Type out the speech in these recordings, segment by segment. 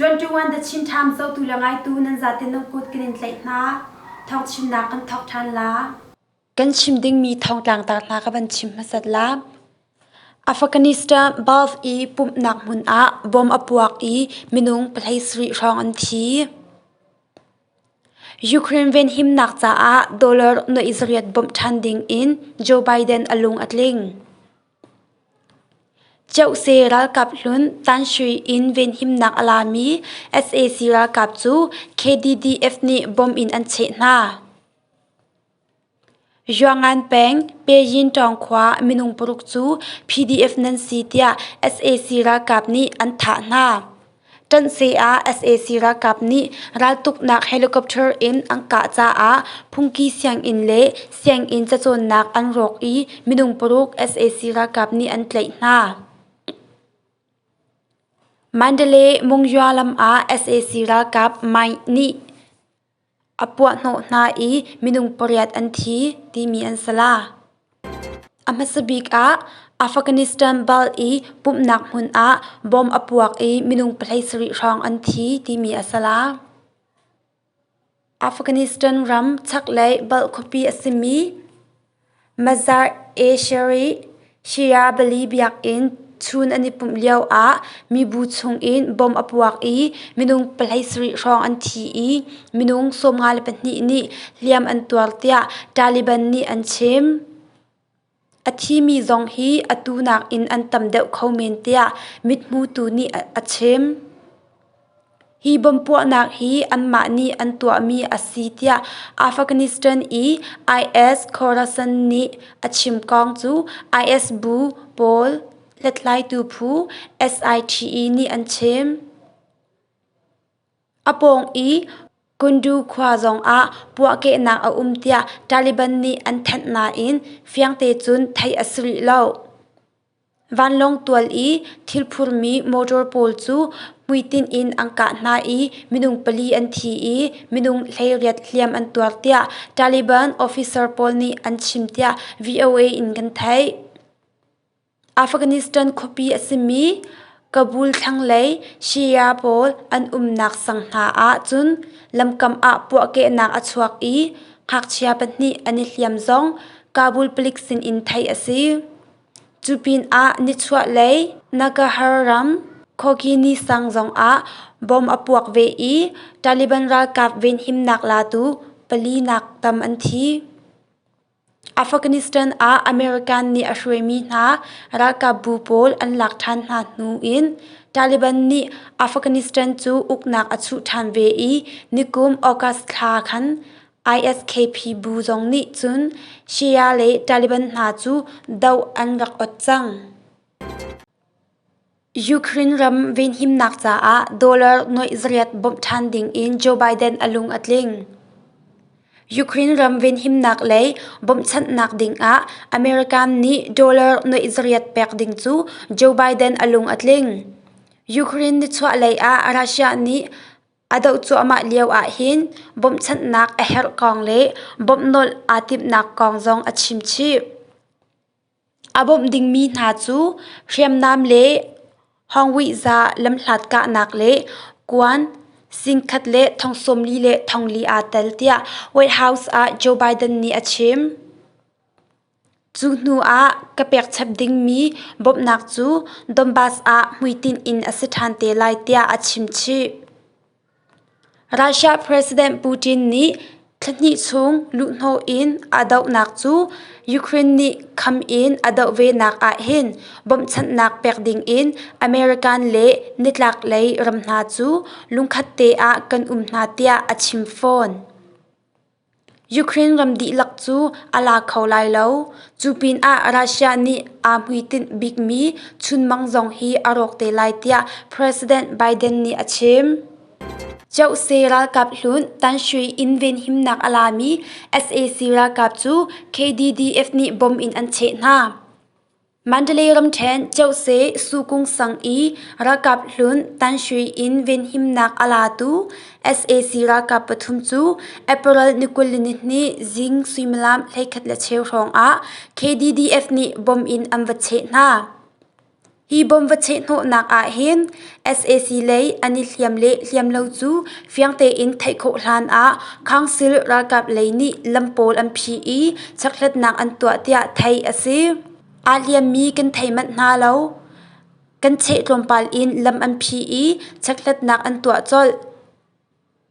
21 The Chin Times zohtu le ngaitu nan zaten nan kut kan in tlaih hna. Thawngchimnak kan thawk ṭhan la. Kan chim dingmi thawngtlang tar hna ka van chim hmasat la. Afghanistan Balf i pumhnak hmun ah bom a puak i minung 17 hrawng an thi. Ukraine venhimnak caah dollar nuaih zariat bawmh ṭhan ding in Joe Biden a lung a tling. Ceuhse ralkap hlun Tanshui in venhimnak a lami sac ralkap cu KDDF nih bomb in an cheh hna. Yuangan peng Peyin Tawng khua minung paruk cu PDF nan si tiah sac ralkap nih an thah hna. Ṭanhse ah sac ralkap nih raltuknak helicopter in an kah caah phungki sianginn le sianginn cacawnnak an rawk i minung paruk sac ralkap nih an tlaih hna. Mandalay Mungya lam ah sac ralkap mine nih A puahhnawh hna i minung pariat an thi timi an si la. A hmasa bik ah Afghanistan bal i pumhnak hmun ah bom a puak i minung 17 hrawng an thi timi a si la. Afghanistan ram chaklei Balh khuapi a simi Mazar-e-Sharif Shia Bali biakinn chun an i pumh lioah mibu chungin bomb a puak i minung 17 hrawng an thi i minung 54 nih hliam an tuar tiah Taliban nih an chim. A thimi zong hi atu nakin an tam deuh kho men tiah mithmutu nih a chim. Hi bomb puahnak hi anmah nih an tuahmi a si tiah Afghanistan i IS-Khorasan nih a chim kong cu IS bu pawl hlathlaitu phu SITE nih an chim. A pawng i Kundu khua zongah puahkehnak a um tiah Taliban nih an thanh nain fiangte cun theih a si rih lo. Vanlawng tual i thil phurmi motor pawl cu hmuitinh in an kah hna i minung pali an thi i minung 18 hliam an tuar tiah Taliban officer pawl nih an chim tiah VOA in kan theih. Afghanistan khuapi a simi Kabul thlanglei Shia pawl an umnak sang hna ah cun lamkam ah puahkehnak a chuak i ngakchia pahnih an i hliam zong Kabul palik sinin theih a si. Cu pinah nichuahlei Nangarhar ram Khogyani sang zongah bom a puak ve i Taliban ralkap venhimnak latu pali nak tam an thi. Afghanistan ah American nih a hruaimi hna ralkapbu pawl an lak ṭhan hna hnu in Taliban nih Afghanistan cu uknak a chuh ṭhan ve i nikum August thla khan ISKP bu zong nih cun Shia le Taliban hna cu doh an rak ot cang. Ukraine ram venhimnak caah dollar nuaih zariat bawmh ṭhan ding in Joe Biden a lung a tling. Ukraine ram venhimnak lei bawmhchanhnak dingah American nih dollar nuaih zariat pek ding cu Joe Biden a lung a tling. Ukraine nichuahlei ah Russia nih A doh cuahmah lio ahhin bawmhchanhnak a herh kong le bawmh nolh aa timhnak kong zong a chim chih. A bawmh dingmi hna cu hriamnam le hawngwihza lamhlat kahnak le kuan singkhat le thong 40 le thong li aa tel tiah White House ah Joe Biden nih a chim. Cu hnu ah ka pekchap dingmi bawmhnak cu Donbas ah hmuitinh in a si ṭhan te lai tiah a chim chih. Russia President Putin nih thlahnih chung luhhnawh in a dohnak cu Ukraine nih kham in a doh venak ahhin bawmhchanhnak pek dingin American le nitlaklei ram hna cu lungkhat te ah kan um hna tiah a chim fawn. Ukraine ram dihlak cu a la kho lai lo. Cu pinah Russia nih aa hmuitinh bikmi chunmang zong hi a rawk te lai tiah President Biden nih a chim. Ceuhse ralkap hlun Tanshui inn venhimnak a lami sac ralkap cu KDDF nih bom in an cheh hna. Mandalay ramṭhen Ceuhse Sukung sang i ralkap hlun Tanshui in venhimnak a latu sac ralkap pathum cu April ni 22 zing suimilam 11:15 hrawng ah KDDF nih bom in an va cheh hna. Hi bom va chehhnawhnak ahhin sac lei an i hliam le hliam lo cu fiang tein theih khawh hlan ah Council ralkap lei nih lam pawl an phih i chekhlatnak an tuah tiah theih a si. Aa hliammi kan thei manh hna lo. Kan cheh tlawmpal in lam an phih i chekhlatnak an tuah colh.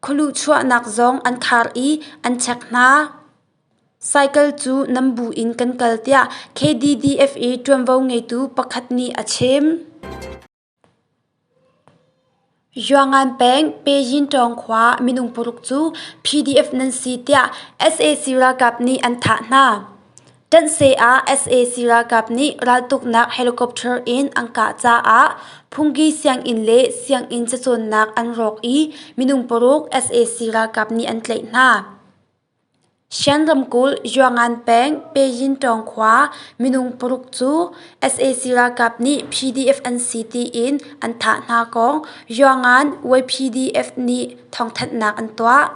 Khualuh chuahnak zong an khar i an chek hna. Cycle cu nambu in kan kal tiah KDDF i ṭuanvo ngeitu pakhat nih a chim. Yuangan peng Peyintawng khua minung paruk cu PDF nan si tiah sac ralkap nih an thah hna. Ṭanhseh ah sac ralkap nih raltuknak helicopter in an kah caah phungki sianginn le sianginn cacawnnak an rawk i minung paruk sac ralkap nih an tlaih hna. Shan ramkulh Yuangan peng Peyintawng khua minung paruk cu sac ralkap nih PDF an si tiin an thah hna kong Yuangan YPDF nih thawngthanhnak an tuah.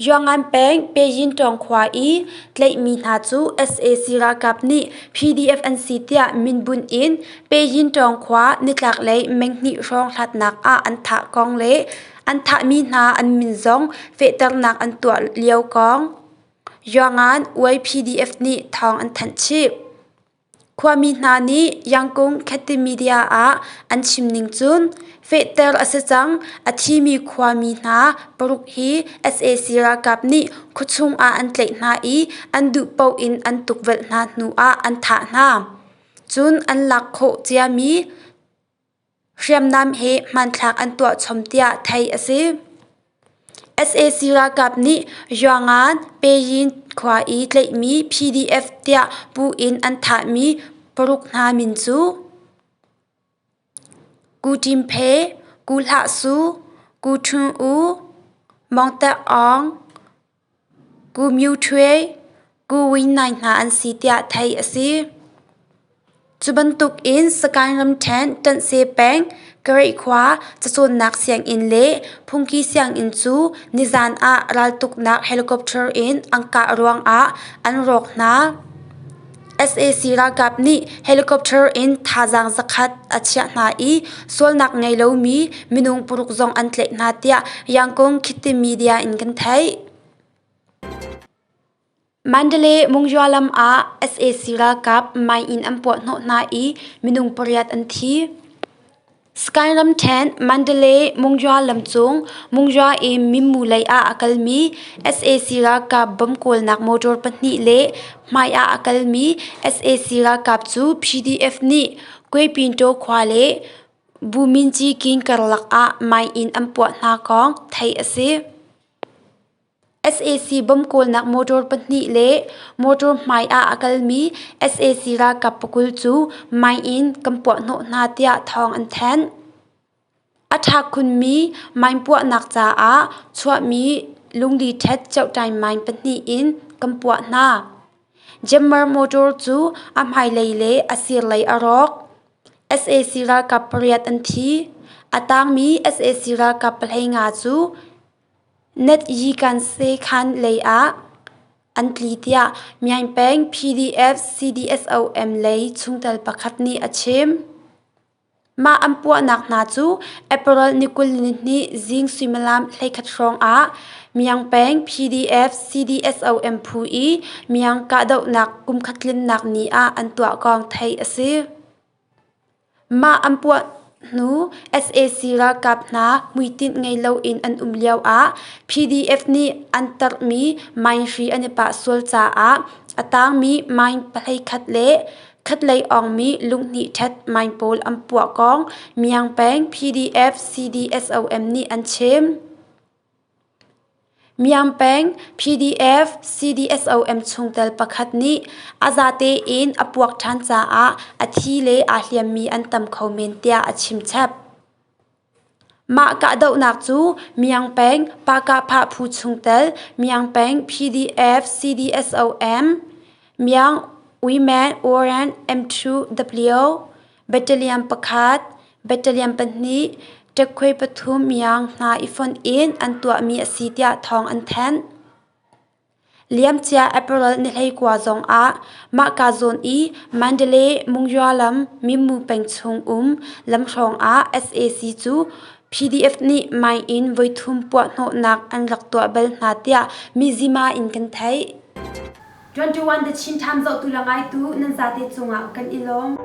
Yuangan peng Peyintawng khua i tlaihmi hna cu sac ralkap nih PDF an si tiah minbunh in Peyintawng khua nitlaklei menghnih hrawng hlatnak ah an thah kong le an thahmi hna an min zong fehternak an tuah lio kong Yuangan YPDF nih thawng an thanh chih. Khuami hna nih Yangon Khatte Media ah an chim ning cun fehter a si cang. A thimi khuami hna paruk hi sac ralkap nih khuachung ah an tlaih hna i an duh paoh in an tukvelh hna hnu ah an thah hna. Cun an lak khawh ciami Hriamnam he hmanthlak an tuah chom tiah theih a si. Sac ralkap nih Yuangan Peyin khua i tlaihmi PDF tiah pu in an thahmi paruk hna min cu Ku Ṭim Phe, Ku Hlah Su, Ku Ṭhung U, Mawng Tek Aung, Ku Myu Htwe, Ku Win Naing hna an si tiah theih a si. Cu bantuk in Sagaing ramṭhen Ṭanhse peng Kareih khua cacawnnak sianginn le phungki sianginn cu nizaan ah raltuknak helicopter in an kah ruangah an rawk hna. Sac ralkap nih helicopter in thazaang zakhat a chiah hna i sualnak ngei lomi minung paruk zong an tlaih hna tiah Yangon Khit Media in kan theih. Mandalay Mungzua lam ah sac ralkap mine in an puahhnawh hna i minung pariat an thi. Sky ramṭhen Mandalay Mungzua lam cung Mungzua in Mimmu lei ah a kalmi sac ralkap bom kawlnak motor pahnih le hmai ah a kalmi sac ralkap cu PDF nih Kwe-Pinto khua le Buminci king karlak ah mine in an puah hna kong theih a si. Sac bom kawlnak motor pahnih le motor hmai ah a kalmi sac ralkap pakul cu mine in kan puahhnawh hna tiah thawng an thanh. A ṭha khunmi mine puahnak caah chuahmi lungli ṭhet cohtai mine pahnih in kan puah hna. Jammer motor cu a hmailei le a sirlei a rawk. Sac ralkap pariat an thi. A tangmi sac ralkap pahlei nga cu Net-yi-kan-se-khan lei ah an tli tiah Myaing peng PDF-CDSOM lei chungtel pakhat nih a chim. Mah an puahnak hna cu April ni 22 zing suimilam 11 hrawng ah Myaing peng PDF-CDSOM phu i Myaing kahdohnak kumkhat tlinnak ni ah an tuah kong theih a si. Mah an puah hnu sac ralkap hna hmuitinh ngei loin an um lioah PDF nih an tarhmi mine hri an i pah sual caah a tangmi mine pahlei-khat le khatlei awngmi lunghnih ṭhet mine pawl an puah kong Myaung peng PDF CDSOM nih an chim. Myaung peng PDF CDSOM chungtel pakhat nih a zate in a puak ṭhan caah a thi le aa hliammi an tam kho men tiah a chimchap. Mah kahdohnak cu Myaung peng Pahkahphah phu chungtel Myaung peng PDF CDSOM Myaung Women Warren M2W Battalion pakhat, battalion pahnih, ṭekkhuai pathum miang hna i fonh in an tuahmi a si tiah thawng an thanh. Liamcia April ni 19 zong ah mahka zawn i Mandalay Mungyua lam Mimmu peng chung um lam hrawng ah sac cu PDF nih mine in voithum puahhnawhnak an rak tuah bal hna tiah Mizzima in kan theih. 21 The Chin Times zohtu le ngaitu nan zate cungah kan i lawm.